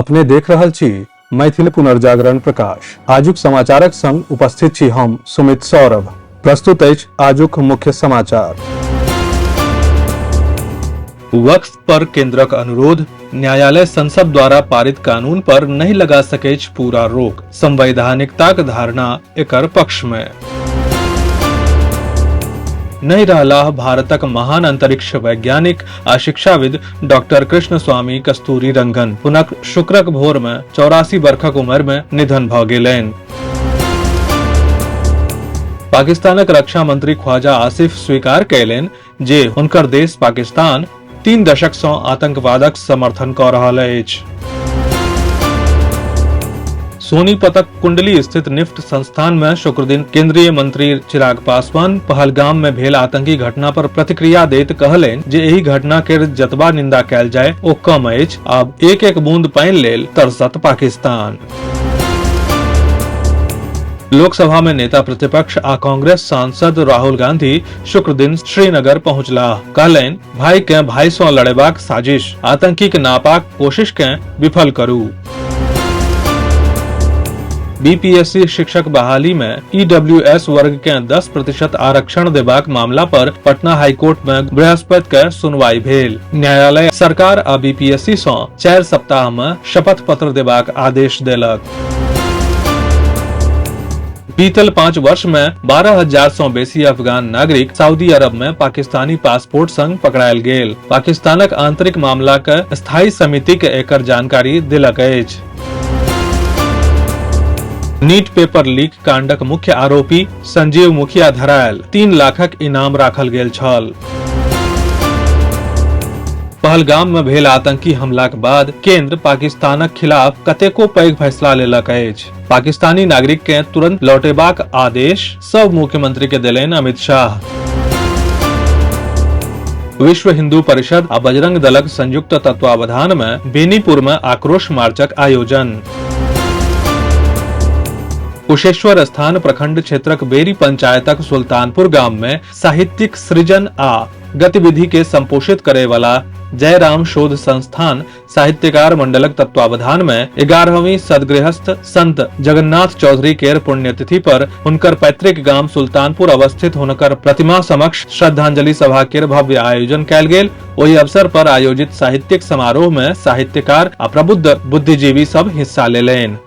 अपने देख रहल छी मैथिल पुनर्जागरण प्रकाश। आजुक समाचारक संग उपस्थित छी हम सुमित सौरभ। प्रस्तुत अछि आजुक मुख्य समाचार। वक्फ पर केंद्रक अनुरोध, न्यायालय संसद द्वारा पारित कानून पर नहि लगा सकैछ पूरा रोक, संवैधानिकताक धारणा एकर पक्ष में। नहि रहलाह भारतक महान अंतरिक्ष वैज्ञानिक आ शिक्षाविद डॉक्टर कृष्णस्वामी कस्तूरी रंगन। हुनक शुक्रक भोर में 84 बरखक उम्र में निधन भ गेलनि। पाकिस्तानक रक्षा मंत्री ख्वाजा आसिफ स्वीकार कयलनि जे हुनकर देश पाकिस्तान 3 दशक सँ आतंकवादक समर्थन कऽ रहल अछि। सोनीपतक कुंडली स्थित निफ्ट संस्थान में शुक्रदिन केंद्रीय मंत्री चिराग पासवान पहलगाम में भेल आतंकी घटना पर प्रतिक्रिया दैत कहलनि जे एहि घटना के जतबा निंदा कयल जाय ओ कम अछि। आब एक एक बूंद पानि लेल तरसत पाकिस्तान। लोकसभा में नेता प्रतिपक्ष आ कांग्रेस सांसद राहुल गांधी शुक्र दिन श्रीनगर पहुंचलाह। कहलनि, भाई के भाई सं लड़ेबाक साजिश, आतंकी के नापाक कोशिश के विफल करू। बीपीएससी शिक्षक बहाली में ईडब्ल्यूएस वर्ग के 10% आरक्षण देबाक मामला पर पटना हाईकोर्ट में बृहस्पति के सुनवाई भेल। न्यायालय सरकार आ बीपीएससी सं 4 सप्ताह में शपथ पत्र देबाक आदेश देलक। बीतल 5 वर्ष में 12,000 सं बेसी अफगान नागरिक सऊदी अरब में पाकिस्तानी पासपोर्ट संग पकड़ायल गेल। पाकिस्तानक आंतरिक मामला के स्थायी समिति के एकर जानकारी देलक अछि। नीट पेपर लीक कांडक मुख्य आरोपी संजीव मुखिया धरायल, 3 लाखक इनाम राखल गेल छल। पहलगाम में भेल आतंकी हमलाक बाद केंद्र पाकिस्तानक खिलाफ कतेको पैघ फैसला लेलक अछि। पाकिस्तानी नागरिक के तुरंत लौटेबाक आदेश सब मुख्यमंत्री के देलनि अमित शाह। विश्व हिंदू परिषद आ बजरंग दलक संयुक्त तत्वावधान में बेनीपुर में आक्रोश मार्चक आयोजन। कुशेश्वर स्थान प्रखंड क्षेत्रक बेरी पंचायतक सुल्तानपुर गाम में साहित्यिक सृजन आ गतिविधि के संपोषित करे वाला जयराम शोध संस्थान साहित्यकार मंडलक तत्वावधान में 11वीं सदगृहस्थ संत जगन्नाथ चौधरी केर पुण्यतिथि पर हुनकर पैतृक गाम सुल्तानपुर अवस्थित हुनकर प्रतिमा समक्ष श्रद्धांजलि सभा केर भव्य आयोजन कयल गेल। ओहि अवसर पर आयोजित साहित्यिक समारोह में साहित्यकार आ प्रबुद्ध बुद्धिजीवी सब हिस्सा लेलनि।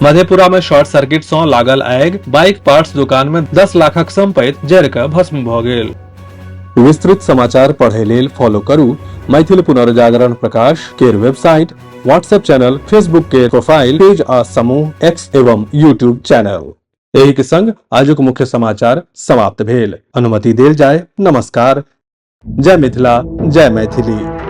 मधेपुरा में शॉर्ट सर्किट सं लागल आगि, बाइक पार्ट्स दुकान में 10 लाखक संपत्ति जरि कऽ भस्म भऽ गेल। विस्तृत समाचार पढ़े लेल फॉलो करू मैथिल पुनर्जागरण प्रकाश केर वेबसाइट, व्हाट्सएप चैनल, फेसबुक के प्रोफाइल पेज आ समूह एक्स एवं यूट्यूब चैनल। एही के संग आजुक मुख्य समाचार समाप्त भेल। अनुमति देल जाय। नमस्कार। जय मिथिला, जय मैथिली।